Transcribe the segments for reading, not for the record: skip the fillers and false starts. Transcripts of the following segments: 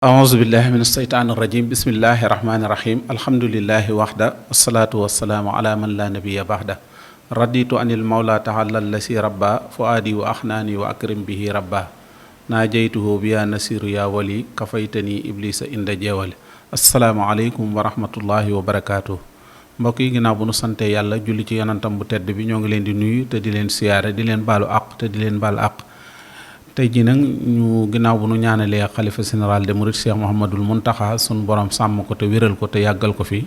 aousubillahi min alsheytaan irrajim bismillahi irrahmani irrahim alhamdulilahi waxda wasalaatu wasalaamu ala man la nabiya baxda raditu anil mawla taala lasi rabba fuaadi wa axnaani wa akrim bihi rabba naajaytuhu biya nasiru ya wali kafaytani iblisa inda jeewale asalaamualeykum wa rahmatullahi wa barakaatu. mbokk yi ginnaaw bu nu sante yàlla julli ci yonantam bu tedd bi ñoo ngi leen di nuyu te di leen siyaare di leen baalu àq te di leen baal àq. tey jii nag ñu ginnaaw bu nu ñaanalee xalifa général de Mouride Cheikh Mouhamadul Mountakha sunu borom sàmm ko te wéral ko te yàggal ko fi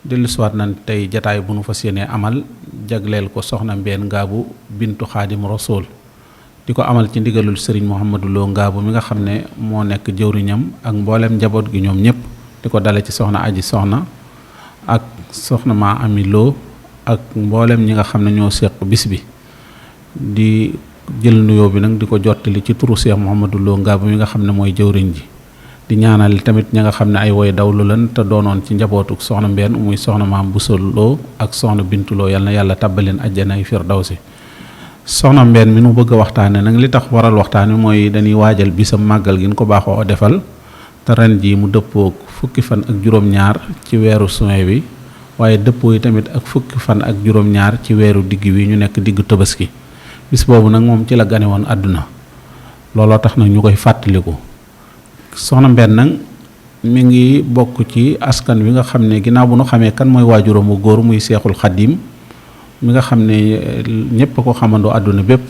dellusiwaat nañ tey jataay bu nu fas yéenee amal jagleel ko soxna Mbène Ngabou bintu Xaadim Rasool di ko amal ci ndigalul Serigne Mouhamadou Lo Ngabou mi nga xam ne moo nekk jëwriñam ak mboolem njaboot gi ñoom ñëpp di ko dale ci soxna Aji Soxna ak soxna Ma Ami Lo ak mboolem ñi nga xam ne ñoo seq bis bi di jël nuyoo bi nag di ko jottali ci turu Cheikh Mouhamadou Lo Ngabou mi nga xam ne mooy jëwriñ ji di ñaanal tamit ña nga xam ne ay woy dawlu lan te doonoon ci njabootuk soxna Mbène muy soxna Maam Bousso Lo ak soxna Bintu Lo yal na yàlla tàbbaleen àjjana ay firdawsi. soxna Mbène mi nu bëgg a waxtaane nag li tax waral waxtaan wi mooy dañuy waajal bisam màggal gi ñu ko baaxoo defal te ren jii mu dëppook fukki fan ak juróom-ñaar ci weeru juin bi waaye dëppoo yi tamit ak fukki fan ak juróom-ñaar ci weeru digg wi ñu nekk diggu Tabaski. bis boobu nag moom ci la gane woon àdduna looloo tax nag ñu koy fàttaliku soxna Mbène nag mi ngi bokk ci askan wi nga xam ne ginnaaw bu nu xamee kan mooy waajuram bu góor muy Seexul Xadiim mi nga xam ne ñépp a ko xamandoo àdduna bépp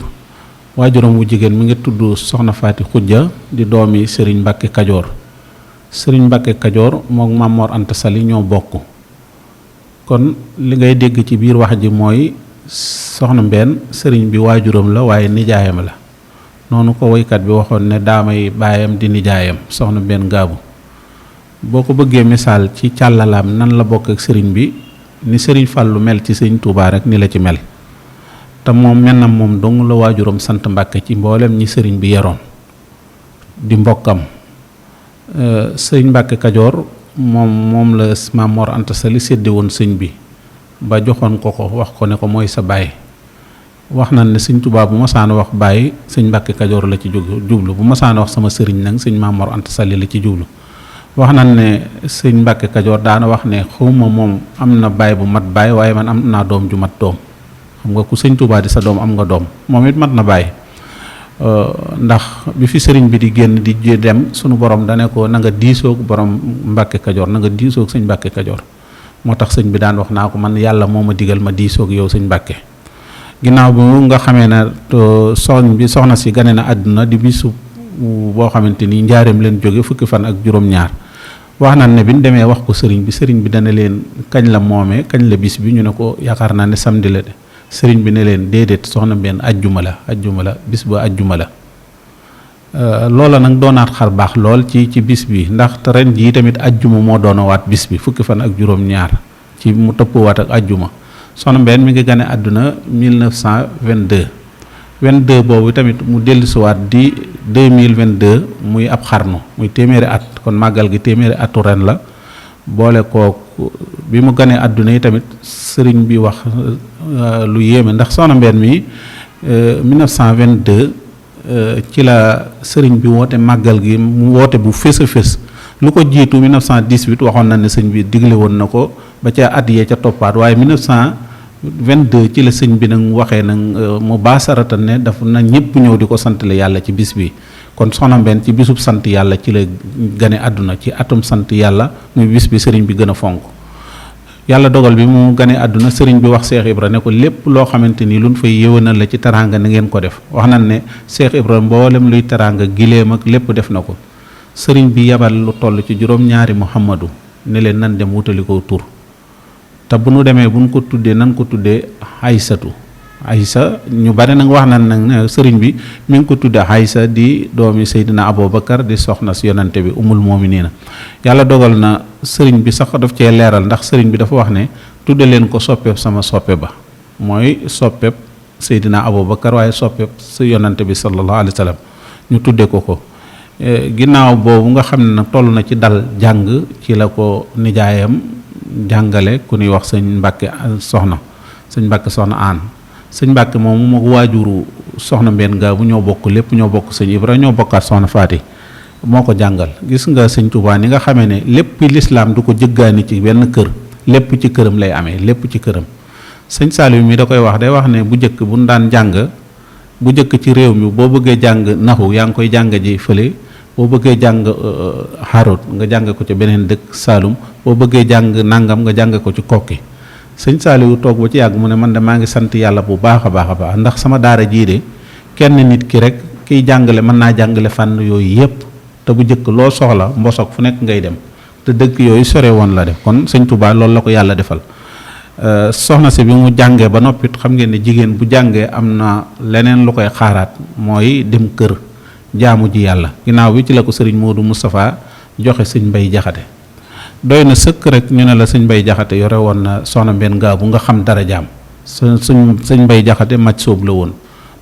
waajuram bu jigéen mi ngi tudd soxna Faati Xujja di doomi Sëriñ Mbàkke Kajoor Sëriñ Mbàkke Kajoor mook Maam Mor Anta Sali ñoo bokk kon li ngay dégg ci biir wax ji mooy soxna Mbène sëriñ bi waajuram la waaye nijaayam la noonu ko woykat bi waxoon ne daamay baayam di nijaayam soxna Mbène Ngabou boo ko bëggee misaal ci càllalaam nan la bokk ak sëriñ bi ni sëriñ Fàllu mel ci sëriñ Tuubaa rek ni la ci mel te moom mennam moom dong la waajuram sant Mbàkke ci mboolem ñi sëriñ bi yaroon di mbokkam sëriñ Mbàkke Kajoor moom la Maam Mor Anta Sali sédde woon sëñ bi ba joxoon ko wax ko ne ko mooy sa baay wax nañ ne sëñ Tuubaa bu masaana wax baay sëñ Mbàkke Kajoor la ci jublu bu masaana wax sama sëriñ nag sëñ Maam Mor Anta Sali la ci jublu wax nañ ne sëñ Mbàkke Kajoor daana wax ne xawma moom am na baay bu mat baay waaye man am naa doom ju mat doom xam nga ku sëñ Tuubaa di sa doom am nga doom moom it mat na baay ndax bi fi sëriñ bi di génn di dem sunu borom dane ko na nga diisoog borom Mbàkke Kajoor na nga diisoog sëñ Mbàkke Kajoor moo tax sëñ bi daan wax naa ko man yàlla moo ma digal ma diisoog yow sëñ Mbàkke ginnaaw bu nga xamee ne soxna si gane na àdduna di bisu boo xamante ni njaareem leen jóge fukki fan ak juróom-ñaar wax nañ ne bi ñu demee wax ko sëriñ bi dana leen kañ la moomee kañ la bis bi ñu ne ko yaakaar naa ne samedi la de sëriñ bi ne leen déedéet soxna Mbène ajjuma la bis ba ajjuma la loola nag doonaat xar baax lool ci bis bi ndax te ren jii tamit ajjuma moo doonawaat bis bi fukki fan ak juróom-ñaar ci mu tëppwaat ak ajjuma soxna Mbène mi ngi gane àdduna 1922 boobu tamit mu dellusiwaat di 2022 muy ab xarnu muy téeméeri at kon màggal gi téeméeri atu ren la boole kooku bi mu ganee àdduna yi tamit sëriñ bi wax lu yéeme ndax soxna Mbène mi 1922 ci la sëriñ bi woote màggal gi mu woote bu fés a fés lu ko jiitu 1918 waxoon na ne sëñ bi digle woon na ko ba ca at yee ca toppaat waaye 1922 ci la sëñ bi nag waxee nag mu baasarata ne daf na ñëpp ñëw di ko santale yàlla ci bis bi kon soxna Mbène ci bisub sant yàlla ci la gane àdduna ci atum sant yàlla muy bis bi sëriñ bi gën a fonk yàlla dogal bi mu gane àdduna sëriñ bi wax Cheikh Ibra ne ko lépp loo xamante ni luñ fay yéwénal la ci teraanga na ngeen ko def wax nañ ne Cheikh Ibra mboolem luy teraanga giléem ak lépp def na ko sëriñ bi yabal lu toll ci juróom-ñaari Muhammadu ne leen nan dem wutali ko tur te bu nu demee bu nu ko tuddee nan ko tuddee Aysa ñu bari nag wax nañ nag ne sëriñ bi mi ngi ko tuddee Aysa di doomi Seydina Abubakar di soxna si yonante bi umul mu'miniina yàlla dogal na sëriñ bi sax daf cee leeral ndax sëriñ bi dafa wax ne tudde leen ko soppeeb sama soppe ba mooy soppeeb Seydina Abubakar waaye soppeeb si yonante bi sallallahu alayhi wa sallam ñu tudde ko ginnaaw boobu nga xam ne nag toll na ci dal jàng ci la ko nijaayam jàngale ku ñuy wax sëñ Mbàkke soxna aan sëñ Mbàkke moom mu waajuru soxna Mbène Ngabou ñoo bokk lépp ñoo bokk sëñ Ibra ñoo bokkaat soxna Faati moo ko jàngal. Gis nga sëñ Tuubaa ni nga xamee ne lépp lislaam du ko jëggaani ci benn kër, lépp ci këram lay amee, lépp ci këram. sëñ Saliou mi da koy wax, day wax ne bu njëkk bu ñu daan jàng, bu njëkk ci réew mi boo bëggee jàng naxu yaa ngi koy jàng ji fële, boo bëggee jàng xarut nga jàng ko ci beneen dëkk Saalum, boo bëggee jàng nangam nga jàng ko ci kokki. sëñ Saliou toog ba ci yàgg mu ne man de maa ngi sant yàlla bu baax a baax ndax sama daara jii de kenn nit ki rek kiy jàngale mën naa jàngale fànn yooyu yépp, te bu njëkk loo soxla mbosok fu nekk ngay dem, te dëkk yooyu sore woon la def. kon sëñ Touba loolu la ko yàlla defal. soxna si bi mu jàngee ba noppit xam ngeen ne jigéen bu jàngee am na leneen lu koy xaaraat, mooy dem kër jaamu ji yàlla. ginnaaw bi ci la ko sëriñ Modou Moustapha joxe sëñ Mbay Jaxate. doy na sëkk rek ñu ne la sëñ Mbay Jaxate yore woon na soxna Mbène Ngaabu nga xam dara jaam. sëñ Mbay Jaxate maj soob la woon,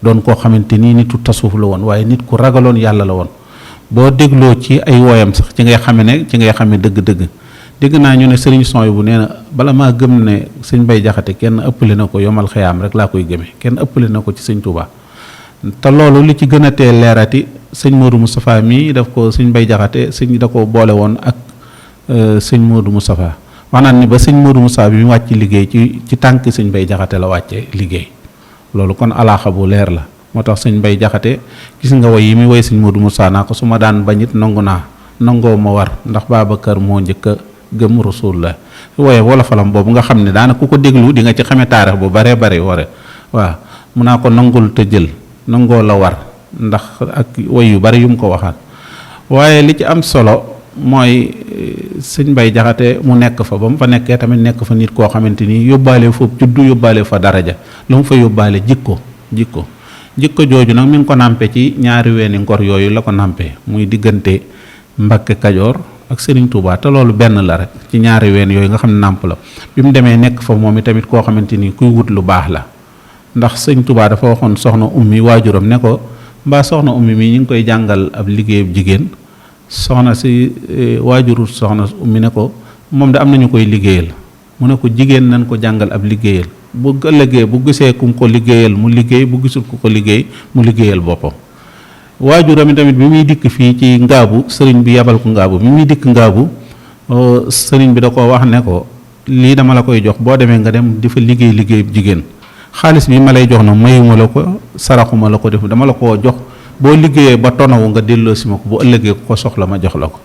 doon koo xamante nii nitu tasuuf la woon, waaye nit ku ragaloon yàlla la woon. boo dégloo ci ay woyam sax ci ngay xame dëgg-dëgg. dégg naa ñu ne sëriñ Sooy bu nee na bala maa gëm ne sëñ Mbay Jaxate kenn ëppale na ko yomal xëyaam rek laa koy gëmee, kenn ëppale na ko ci sëñ Touba. te loolu li ci gën a tee leerati sëñ Modou Moustapha mii daf ko sëñ Mbay Jaxate sëñ da ko boole woon ak sëñ Modou Moustapha. wax naan ni ba sëñ Modou Moustapha bi mu wàcc liggéey ci tànk sëñ Mbay Jaxate la wàcce liggéey. loolu kon alaaxa bu leer la. moo tax sëñ Mbay Jaxate gis nga woy yi muy woy sëñ Modou Moustapha naa ko su ma daan bañit nangu naa nangoo ma war ndax Babacar moo njëkk a gëm rasul la. woye wolofalam boobu nga xam ne daana ku ko déglu di nga ci xame taarix bu bare ware waaw mun naa ko nangul te jël nangoo la war ndax ak woy yu bari yu mu ko waxaat. waaye li ci am solo mooy sëñ Mbay Jaxate mu nekk fa ba mu fa nekkee tamit nekk fa nit koo xamante ni yóbbaale foofu juddu yóbbaale fa daraja, lu mu fa yóbbaale jikko jooju nag mi ngi ko nàmpe ci ñaari weeni ngor yooyu la ko nàmpe, muy diggante Mbakke Kajoor ak Serigne Touba. te loolu benn la rek ci ñaari ween yooyu nga xam ne nàmp la. bi mu demee nekk fa moom i tamit koo xamante ni kuy wut lu baax la, ndax sëñ Touba dafa waxoon soxna ummi waajuram ne ko mbaa soxna ummi mi ñu ngi koy jàngal ab liggéeyub jigéen. soxna si waajuru soxna ummi ne ko moom de am nañu koy liggéeyal. mu ne ko jigéen nañ ko jàngal ab liggéeyal, bu ëllëgee bu gisee ku ko liggéeyal mu liggéey, bu gisul ku ko liggéey mu liggéeyal boppam. waajuram tamit bi muy dikk fii ci ngaabu sëriñ bi yabal ko ngaabu, bi muy dikk ngaabu sëriñ bi da ko wax ne ko lii dama la koy jox boo demee nga dem di fa liggéey jigéen. xaalis bi ma lay jox na mayuma la ko, saraxuma la ko, def dama la koo jox boo liggéeyee ba tonawu nga delloo si ma ko, bu ëllëgee ko soxla ma jox la ko.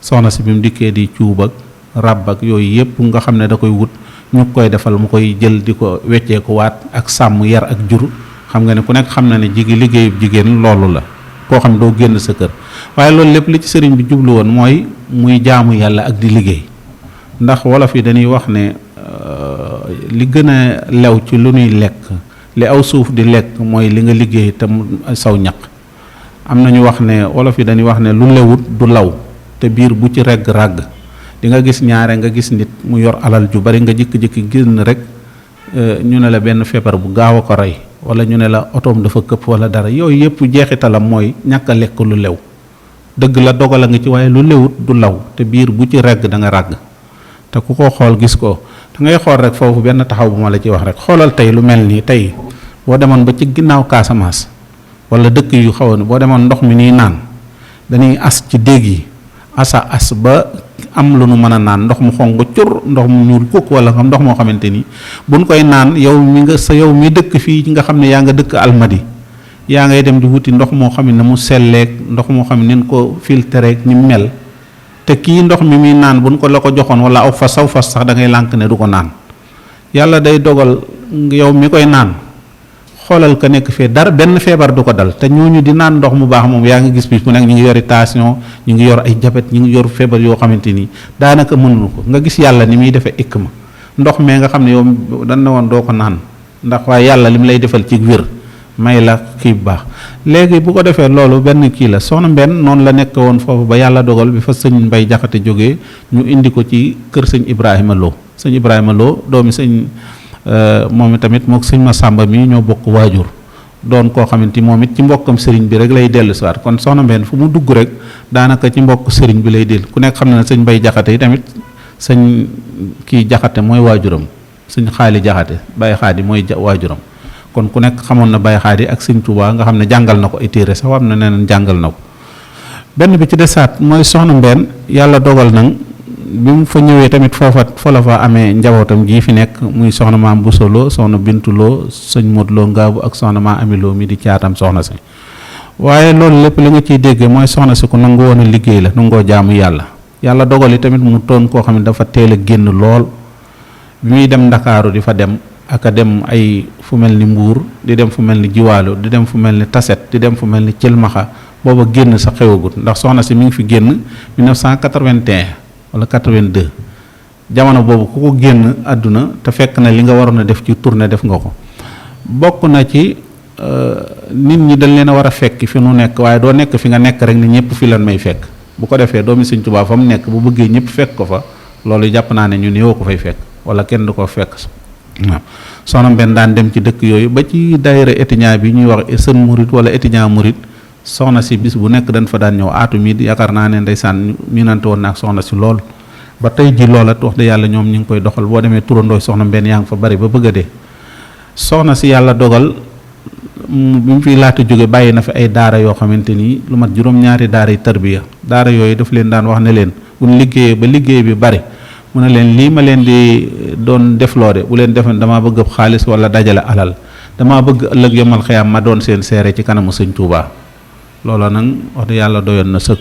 soxna si bi mu dikkee di cuub ak ràbb ak yooyu yëpp nga xam ne da koy wut ñu koy defal mu koy jël di ko weccee ko waat ak sàmm yar ak jur. xam nga ne ku nekk xam na ne liggéeyub jigéen loolu la, koo xam ne doo génn sa kër. waaye loolu lépp li ci sëriñ bi jublu woon mooy muy jaamu yàlla ak di liggéey. ndax wolof yi dañuy wax ne li gën a lew ci lu ñuy lekk, li aw suuf di lekk mooy li nga liggéey te saw ñaq. am na ñu wax ne wolof yi dañuy wax ne lu lewut du law, te biir bu ci regg ràgg. di nga gis ñaare nga gis nit mu yor alal ju bari nga jëkki-jëkki génn rek ñu ne la benn feebar bu gaaw a ko rey, wala ñu ne la otoom dafa këpp wala dara. yooyu yëpp jeexitalam mooy ñàkk a lekk lu lew. dëgg la dogal a nga ci, waaye lu lewut du law, te biir bu ci regg da nga ràgg. te ku ko xool gis ko da ngay xool rek foofu benn taxaw bu ma la ci wax rek. xoolal tey lu mel nii tey boo demoon ba ci ginnaaw Casamance wala dëkk yu xaw ne boo demoon ndox mi nii naan dañuy as ci déeg yi as ba am lu nu mën a naan, ndox mu xong ba cur, ndox mu ñuul kukk, wala nga ndox moo xamante ni buñ koy naan yow mi dëkk fii nga xam ne yaa nga dëkk Almadi yaa ngay dem di wuti ndox moo xam ne mu selleek ndox moo xam ne nin ko filtreek ni mel. te kii ndox mi muy naan buñ ko la ko joxoon wala aw fas sax da ngay lànk ne du ko naan. yàlla day dogal yow mi koy naan xoolal ko nekk fee dara benn feebar du ko dal, te ñooñu di naan ndox mu baax moom yaa ngi gis bis mu nekk ñu ngi yori tension, ñu ngi yor ay diabète, ñu ngi yor feebar yoo xamante ni daanaka mënuñu ko. nga gis yàlla ni muy defee ikma ndox mee nga xam ne yow dañ ne woon doo ko naan ndax waaye yàlla li mu lay defal ci wér may la kii bu baax. léegi bu ko defee loolu benn kii la. soxna Mbène noonu la nekk woon foofu ba yàlla dogal bi fa sëñ Mbay Jaxate jógee ñu indi ko ci kër sëñ Ibrahima Lo. sëñ Ibrahima Lo doomi sëñ moom tamit mook sëñ Masamba mi ñoo bokk waajur, doon koo xamante moom it ci mbokkam sëriñ bi rek lay dellu siwaat. kon soxna Mbène fu mu dugg rek daanaka ci mbokk sëriñ bi lay dellu. ku nekk xam na ne sëñ Mbay Jaxate yi tamit sëñ kii Jaxate mooy waajuram, sëñ Xaali Jaxate Baye Xaadi mooy waajuram. kon ku nekk xamoon na Baye Xaadi ak sëñ Touba nga xam ne jàngal na ko ay téere sax am na neneen jàngal na ko. benn bi ci desaat mooy soxna Mbène yàlla dogal nag bi mu fa ñëwee tamit foofa fa la fa amee njabootam gii fi nekk muy soxna maam Bousso Lo soxna Bintu Lo sëñ Modou Lo Ngaabu ak soxna maa Ami Lo mi di caatam soxna si. waaye loolu lépp li nga ciy déggee mooy soxna si ku nangu woon a liggéey la nangoo jaamu yàlla dogal yi tamit mu toon koo xam ne dafa teel a génn lool bi muy dem Ndakaaru di fa dem ak a dem ay fu mel ni Mbuur di dem fu mel ni Jiwaalo di dem fu mel ni Taset di dem fu mel ni Cilmaxa booba génn sa xewagut ndax soxna si mi ngi fi génn 1981 wala 82 jamono boobu ku ko génn àdduna te fekk na li nga waroon a def ci tournée def nga ko bokk na ci nit ñi dañ leen a war a fekk fi nu nekk waaye doo nekk fi nga nekk rek ni ñëpp fi lan may fekk bu ko defee doomi Sëñ Tuubaa fa mu nekk bu bëggee ñëpp fekk ko fa loolu jàpp naa ne ñun yow ko fay fekk wala kenn du ko fekk waaw soxna Mbène daan dem ci dëkk yooyu ba ci daayira étudiant bi ñuy wax sën murit wala étudiant murit soxna si bis bu nekk dañ fa daan ñëw aatu mi yaakaar naa ne ndeysaan miinante woon na ak soxna si lool ba tey ji loola wax dëgg yàlla ñoom ñu ngi koy doxal boo demee turandooy soxna Mbène yaa ngi fa bari ba bëgg a dee soxna si yàlla dogal bi mu fi laata jóge bàyyi na fi ay daara yoo xamante ni lu mat juróom-ñaari daara yi tarbiya daara yooyu daf leen daan wax ne leen buñ liggéeyee ba liggéey bi bari mu ne leen lii ma leen di doon defloo de bu leen defoon damaa bëgg xaalis wala dajale alal damaa bëgg ëllëg yomal xëyam ma doon seen seere ci kanamu Sëñ Tuubaa loola nag wax dëgg yàlla doyoon na sëkk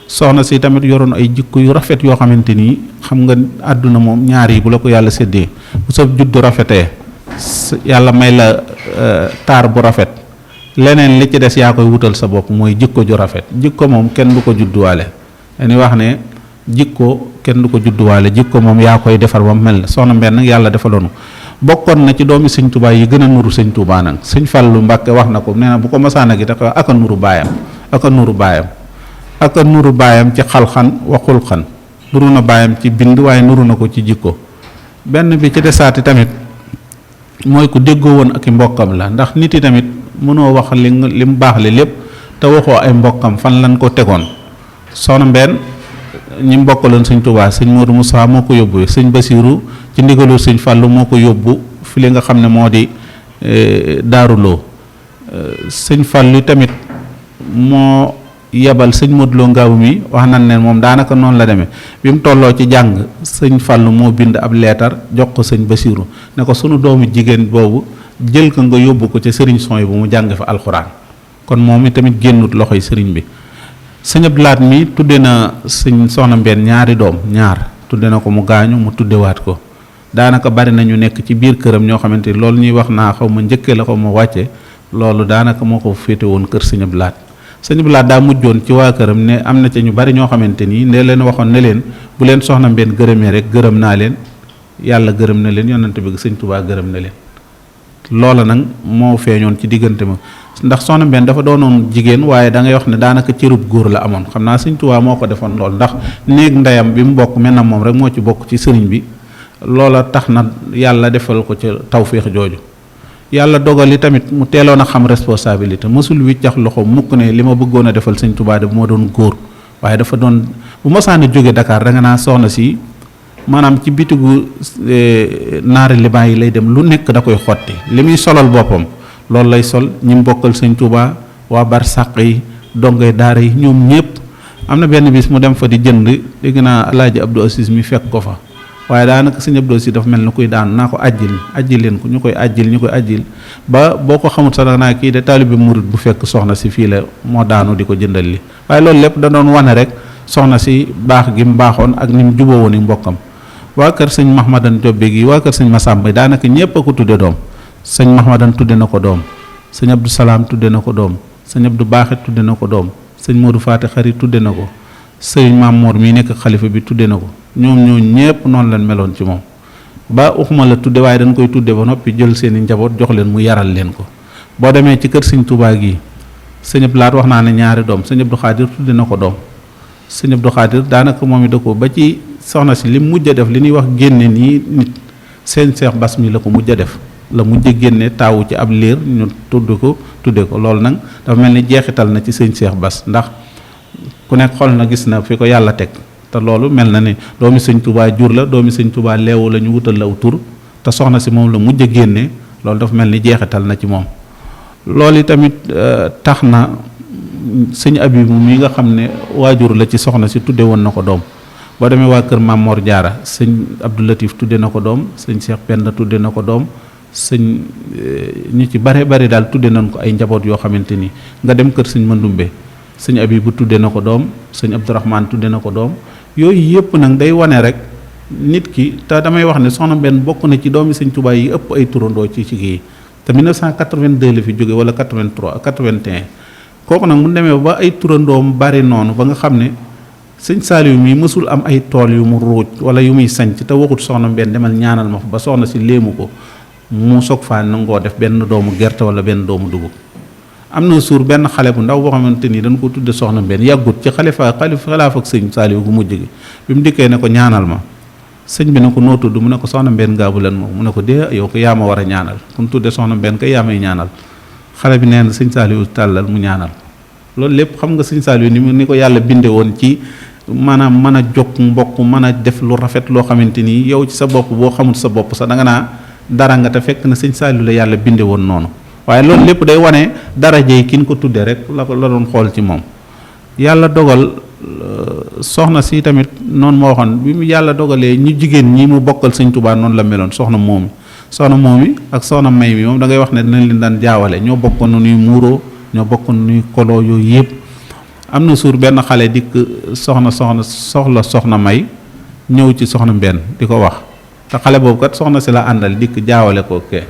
soxna si tamit yoroon ay jikko yu rafet yoo xamante ni xam nga àdduna moom ñaar yi bu la ko yàlla séddee bu sa juddu rafetee yàlla may la taar bu rafet leneen li ci des yaa koy wutal sa bopp mooy jikko ju rafet jikko moom kenn du ko judduwaale dañuy wax ne jikko kenn du ko judduwaale jikko moom yaa koy defar ba mu mel ne soxna Mbène nag yàlla defaloonu bokkoon na ci doomi Sëñ Tuubaa yi gën a nuru Sëñ Tuubaa nag Sëñ Fallu Mbàkke wax na ko nee na bu ko masaana gi dafa aka nuru baayam aka nuru baayam aka nuru baayam ci xalxan waxul xan nuru na baayam ci bind waaye nuru na ko ci jikko benn bi ci desaati tamit mooy ku déggoo woon ak i mbokkam la ndax nit yi tamit mënoo wax li mu baax li lépp te waxoo ay mbokkam fan lañ ko tegoon soxna Mbène ñi mbokkaloon Sëñ Tuubaa sëñ Modou Moussa moo ko yóbbu sëñ Basiiru ci ndigalu Sëñ Fallu moo ko yóbbu fi li nga xam ne moo di daaruloo Sëñ Fallu tamit moo yebal sëñ Modou Lo Ngaabu mi wax nañ ne moom daanaka noonu la demee bi mu tolloo ci jàng Sëñ Fallu moo bind ab leetar jox ko sëñ Basiiru ne ko sunu doomu jigéen boobu jël ko nga yóbbu ko ca sëriñ son yi bu mu jàng fa alxuraan kon moom itamit génnut loxoy sëriñ bi sëñ Abdou Lahat mi tudde na sëñ soxna Mbène ñaari doom ñaar tudde na ko mu gaañu mu tuddewaat ko daanaka bari na ñu nekk ci biir këram ñoo xamante ni loolu ñuy wax naa xaw ma njëkkee la xaw ma wàcce loolu daanaka moo ko féete woon kër sëñ Abdou Lahat sëñ Abdou Lahat daa mujjoon ci waa këram ne am na ca ñu bari ñoo xamante ni ne leen waxoon ne leen bu leen soxna Mbène gërëmee rek gërëm naa leen yàlla gërëm na leen yonent bi Sëñ Tuubaa gërëm na leen loola nag moo feeñoon ci diggante ma ndax soxna Mbène dafa doonoon jigéen waaye da ngay wax ne daanaka cërub góor la amoon xam naa Sëñ Tuubaa moo ko defoon lool ndax néeg ndeyam bi mu bokk mel na moom rek moo ci bokk ci sëriñ bi loola tax na yàlla defal ko ca tawféex jooju yàlla dogal li tamit mu teeloon a xam responsabilité mësul wiccax loxo mukk ne li ma bëggoon a defal Sëñ Tuubaa de moo doon góor waaye dafa doon bu masaana jóge Dakar da nga naa soxna si maanaam ci bitigu naari liban yi lay dem lu nekk da koy xotti li muy solal boppam loolu lay sol ñi mu bokkal Sëñ Tuubaa waa barsàq yi dongay daara yi ñoom ñëpp am na benn bis mu dem fa di jënd dégg naa Alaaji Abdou Aziz mi fekk ko fa waaye daanaka Sëñ Abdou Aziz dafa mel na kuy daanu naa ko ajjil leen ko ñu koy ajjil ba boo ko xamul sax naa kii de taalibe murit bu fekk soxna si fii la moo daanu di ko jëndal li waaye loolu lépp da doon wane rek soxna si baax gi mu baaxoon ak ni mu juboo woon i mbokkam waa kër sëñ Mahmadan Jobbe gi waa kër sëñ Masamba daanaka ñëpp a ko tudde doom sëñ Mahmadan tudde na ko doom sëñ Abdou Salaam tudde na ko doom sëñ Abdou Baaxit tudde na ko doom sëñ Modou Faati Xari tudde na ko sëñ Maam Moor mii nekk xalifa bi tudde na ko ñoom ñoo ñëpp noonu lañ meloon ci moom ba uxuma la tudde waaye dañ koy tudde ba noppi jël seeni njaboot jox leen mu yaral leen ko boo demee ci kër sëñ Tuubaa gi sëñ Abdou Lahat wax naa ne ñaari doom sëñ Abdou Xaadir tudde na ko doom sëñ Abdou Xaadir daanaka moom it da ko ba ci soxna si li mujj a def li ñuy wax génne nii nit seen Seex Bas mi la ko mujj a def la mujj a génne taawu ci ab liir ñu tudde ko loolu nag dafa mel ni jeexital na ci sëñ Seex Bas ndax ku nekk xool na gis na fi ko yàlla teg te loolu mel na ni doomi Sëñ Tuubaa jur la doomi Sëñ Tuubaa leewu la ñu wutal la aw tur te soxna si moom la mujj a génne loolu dafa mel ni jeexital na ci moom loolu yi tamit tax na sëñ Abibu mi nga xam ne waajur la ci soxna si tudde woon na ko doom. boo demee waa kër Maam Mor Jaara sëñ Abdou Latif tudde na ko doom, sëñ Cheikh Penda tudde na ko doom, sëñ ñu ci bare bari daal tudde nañ ko ay njaboot yoo xamante ni. nga dem kër sëñ Mandumbe sëñ Abibu tudde na ko doom, sëñ Abdourahmane tudde na ko doom. yooyu yëpp nag day wane rek nit ki te damay wax ne soxna Mbène bokk na ci doomi sëñ Tuubaa yi ëpp ay turandoo ci kii te 1982 la fi jóge wala 83 81 kooku nag mu demee ba ay turandoom bari noonu ba nga xam ne sëñ Saaliw mi mësul am ay tool yu mu ruuj wala yu muy sanc te waxut soxna Mbène demal ñaanal ma fa ba soxna si léemu ko mu soog faa nangoo def benn doomu gerte wala benn doomu dugub. am na suur benn xale bu ndaw boo xamante ni dañ ko tudde soxna Mbène yàggut ci xalifa ak sëñ Saaliw gu mujj gi bi mu dikkee ne ko ñaanal ma sëñ bi ne ko noo tudd mu ne ko soxna Mbène Ngaabu leen moom mu ne ko dee yow ko yaa ma war a ñaanal ku mu tudde soxna Mbène kay yaa may ñaanal xale bi nee na sëñ Saaliw tàllal mu ñaanal. loolu lépp xam nga sëñ Saaliw ni ko yàlla binde woon ci maanaam mën a jokk mbokk mën a def lu rafet loo xamante ni yow ci sa bopp boo xamul sa bopp sax da nga naa dara nga te fekk na sëñ Saaliw la yàlla binde woon noonu. waaye loolu lépp day wane darajey kin ko tudde rek la doon xool ci moom. yàlla dogal soxna si tamit noonu moo waxoon bi mu yàlla dogalee ñu jigéen ñi mu bokkal sëñ Tuubaa noonu la meloon soxna moomi ak soxna may mi moom da ngay wax ne dinañ leen daan jaawale ñoo bokkoon nu ñuy muuroo ñoo bokkoon nu ñuy koloo yooyu yëpp. am na suur benn xale dikk soxna may ñëw ci soxna Mbène di ko wax te xale boobu kat soxna si la àndal dikk jaawale ko kee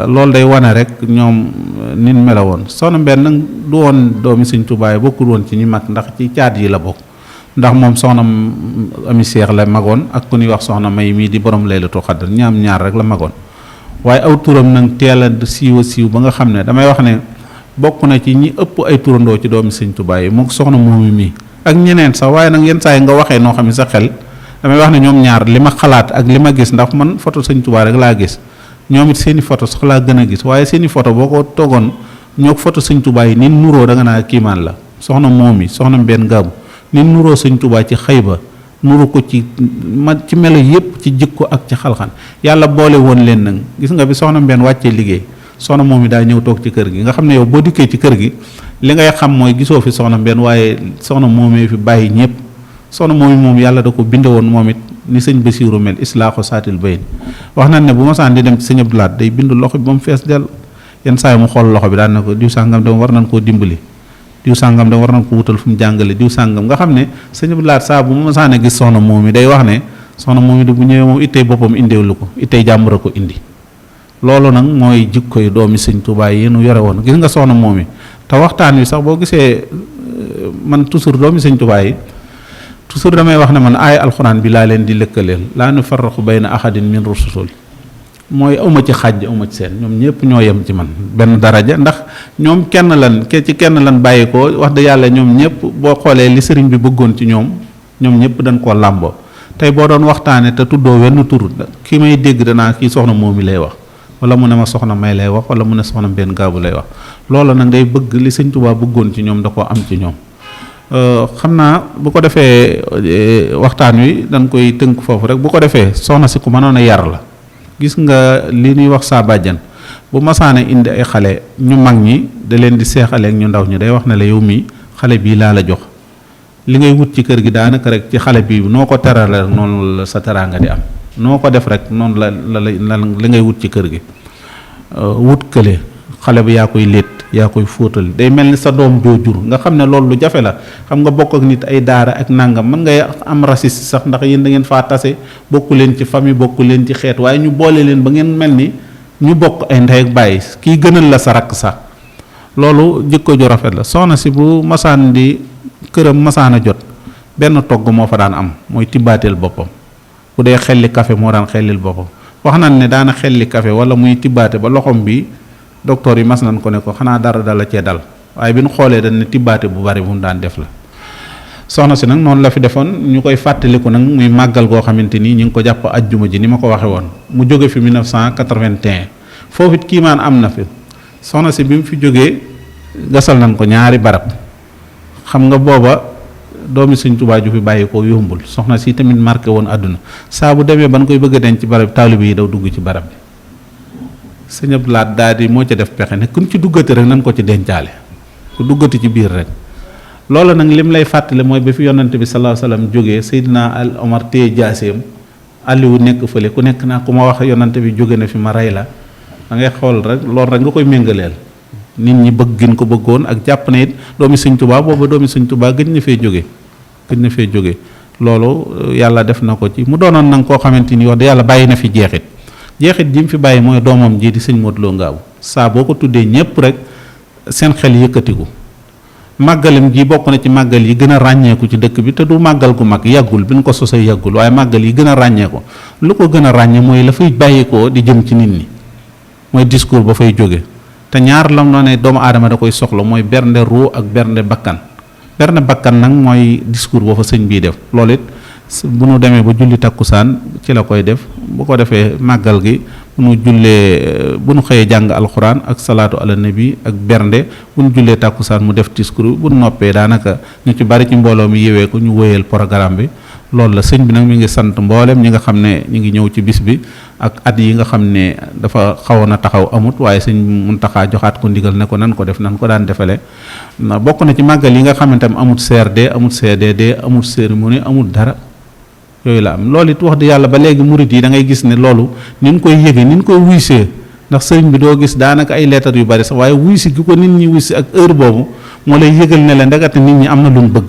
loolu day wane rek ñoom nin mela woon soxna Mbène nag du woon doomi sëñ Tuubaa bokkul woon ci ñi mag ndax ci caat yi la bokk ndax moom soxna ami seex la magoon ak ku ñuy wax soxna may mii di borom Laylatul Qadr ñaar rek la magoon waaye aw turam nag teel a siiw ba nga xam ne damay wax ne bokk na ci ñi ëpp ay turandoo ci doomi sëñ Tuubaa yi moom soxna moomi mii ak ñeneen sax waaye nag yenn saa yi nga waxee noo xam ne sa xel damay wax ne ñoom ñaar li ma xalaat ak li ma gis ndax man photo sëñ Tuubaa rek laa gis ñoom it seeni photo sax laa gën a gis waaye seeni photo boo ko toogoon ñoo photo sëñ Tuubaa yi nin nuroo da nga naa kiimaan la soxna moomi soxna Mbène Ngaabu nin nuroo sëñ Tuubaa ci xëyba nuru ko ci melo yépp ci jikko ak ci xalxan yàlla boole woon leen nag gis nga bi soxna Mbène wàccee liggéey soxna moom yi daa ñëw toog ci kër gi nga xam ne yow boo dikkee ci kër gi li ngay xam mooy gisoo fi soxna Mbène waaye soxna moomee fi bàyyi ñëpp soxna moom yi moom yàlla da ko binde woon moom it ni sëñ Basiiru mel islaaxu saatil bayn wax nañ ne bu ma saan di dem ci sëñ Abdou Lahad day bind loxo bi ba mu fees del yenn saa yi mu xool loxo bi daan na ko diw sàngam dama war nañ koo dimbali diw sàngam dama war nañ ko wutal fu mu jàngale diw sàngam nga xam ne sëñ Abdou Lahad saa bu ma saan gis soxna moom yi day wax ne soxna moom yi bu ñëwee moom ittey boppam indiwlu ko ittey jàmbur a ko indi loolu nag mooy jikko yi doomi sëñ Tuubaa yi nu yore woon gis nga soxna moom yi te waxtaan wi sax boo gisee man toujours doomi sëñ Tuubaa yi toujours damay wax ne man aaya alxuraan bi laa leen di lëkkaleel laa nu farraqu bayna ahadin min rusul mooy awma ci xàjj awma ci seen ñoom ñëpp ñoo yem ci man benn daraja ndax ñoom kenn lan bàyyi ko wax dëgg yàlla ñoom ñëpp boo xoolee li sëriñ bi bëggoon ci ñoom ñëpp dañ koo làmboo tey boo doon waxtaane te tuddoo wenn tur ki may dégg danaa kii soxna moom mi lay wax wala mu ne ma soxna may lay wax wala mu ne soxna Mbène Ngaabu lay wax loolu nag day bëgg li sëñ Tuubaa bëggoon ci ñoom da koo am ci ñoom xam naa bu ko defee waxtaan wi dañ koy tënk foofu rek bu ko defee soxna si ku mënoon a yar la gis nga li ñuy wax saa bàjjan bu masaane indi ay xale ñu mag ñi da leen di seexaleek ñu ndaw ñi day wax ne la yow mii xale bii laa la jox li ngay wut ci kër gi daanaka rek ci xale bii noo ko terale noonu la sa teraanga di am noo ko def rek noonu la li ngay wut ci kër gi wut kële xale bi yaa koy létt yaa koy fóotal day mel ni sa doom joo jur nga xam ne loolu lu jafe la xam nga bokk ak nit ay daara ak nangam mën ngay am raciste sax ndax yéen da ngeen faa tase bokku leen ci famille bokku leen ci xeet waaye ñu boole leen ba ngeen mel ni ñu bokk ay ndey ak bàyyi kii gënal la sa rakk sax loolu jikko ju rafet la soxna si bu masaan di këram masaan a jot benn togg moo fa daan am mooy tibbaateel boppam bu dee xelli café moo daan xellil boppam wax nañ ne daana xelli café wala muy tibbaate ba loxom bi docteur yi mas nañ ko ne ko xanaa dara dala cee dal waaye bi ñu xoolee dañ ne tibbaate bu bari bu mu daan def la soxna si nag noonu la fi defoon ñu koy fàttaliku nag muy màggal goo xamante ni ñu ngi ko jàpp ajjuma ji ni ma ko waxe woon mu jóge fi 1981 foofu it kiimaan am na fi soxna si bi mu fi jógee gasal nañ ko ñaari barab xam nga booba doomi Sëñ Tuubaa ju fi bàyyi ko yombul soxna si tamit marqué woon àdduna saa bu demee ban koy bëgg a denc ci barab taalibe yi daw dugg ci barab bi sëñ Abdou Lahad daal di moo ca def pexe ne kuñ ci duggate rek nañ ko ci dencaale ku duggati ci biir rek loolu nag lim lay fàttale mooy ba fi yonante bi sallallahu alayhi wasallam jógee Seydina al Omar téye jaaseem Aliou nekk fële ku nekk naa ku ma wax yonante bi jóge na fi ma rey la da ngay xool rek loolu rek nga koy méngaleel nit ñi bëgg gën ko bëggoon ak jàpp ne it doomi Sëñ Tuubaa booba doomi Sëñ Tuubaa gëj na fee jóge loolu yàlla def na ko ci mu doonoon nag koo xamante ni wax da yàlla bàyyi na fi jeexit ji mu fi bàyyi mooy doomam ji di sëñ Modou Lo Ngaabu saa boo ko tuddee ñépp rek seen xel yëkkatiku màggalam ji bokk na ci màggal yi gën a ràññeeku ci dëkk bi te du màggal gu mag yàggul bi ñu ko sosee yàggul waaye màggal yi gën a ràññeeku lu ko gën a ràññee mooy la fay bàyyikoo di jëm ci nit ñi mooy discours ba fay jóge te ñaar lam noo ne doomu aadama da koy soxla mooy bernde ruu ak bernde bakkan nag mooy discours boo fa sëñ bii def loolu it bu nu demee ba julli takkusaan ci la koy def bu ko defee màggal gi bu nu xëyee jàng alxuraan ak salaatu ala nabi ak bernde bu nu jullee takkusaan mu def discours bu nu noppee daanaka ñu ci bari ci mbooloo mi yewee ko ñu wëyal programme bi loolu la sëñ bi nag mi ngi sant mboolem ñi nga xam ne ñu ngi ñëw ci bis bi ak at yi nga xam ne dafa xawoon a taxaw amut waaye sëñ Muntaxa joxaat ko ndigal ne ko nan ko def nan ko daan defale bokk na ci màggal yi nga xam ne tam amut CRD amut CDD amut cérémonie amut dara yooyu la am loolu it wax di yàlla ba léegi murit yi da ngay gis ne loolu ni ñu koy yëgee ni ñu koy wuysee ndax sëriñ bi doo gis daanaka ay lettres yu bari sax waaye wuysi gi ko nit ñi wuysi ak heure boobu moo lay yëgal ne la ndegate nit ñi am na lu ñu bëgg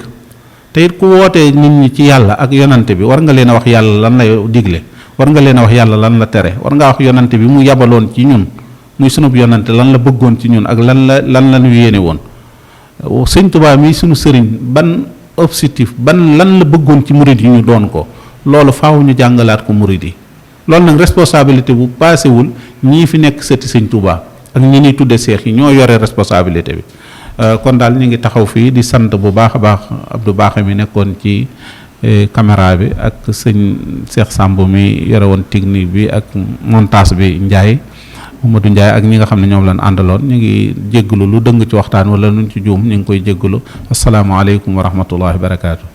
te it ku wootee nit ñi ci yàlla ak yonante bi war nga leen a wax yàlla lan lay digle war nga leen a wax yàlla lan la tere war ngaa wax yonante bi mu yabaloon ci ñun muy sunub yonante lan la bëggoon ci ñun ak lan la ñu yéene woon sëñ Tuubaa mi sunu sëriñ ban objectif lan la bëggoon ci murit yi ñu doon ko loolu faaw ñu jàngalaat ko murit yi loolu nag responsabilité bu paasewul ñii fi nekk sëti sëñ Tuubaa ak ñi ñuy tudde seex yi ñoo yore responsabilité bi kon daal ñu ngi taxaw fii di sant bu baax a baax Abdou Baaxe mi nekkoon ci caméra bi ak sëñ Cheikh Samb mi yore woon technique bi ak montage bi Ndiaye Mamadou Ndiaye ak ñi nga xam ne ñoom lañ àndaloon ñu ngi jégglu lu dëng ci waxtaan wala luñ ci juum ñu ngi koy jégglu asalaamaaleykum wa rahmatullahi wa barakaatu.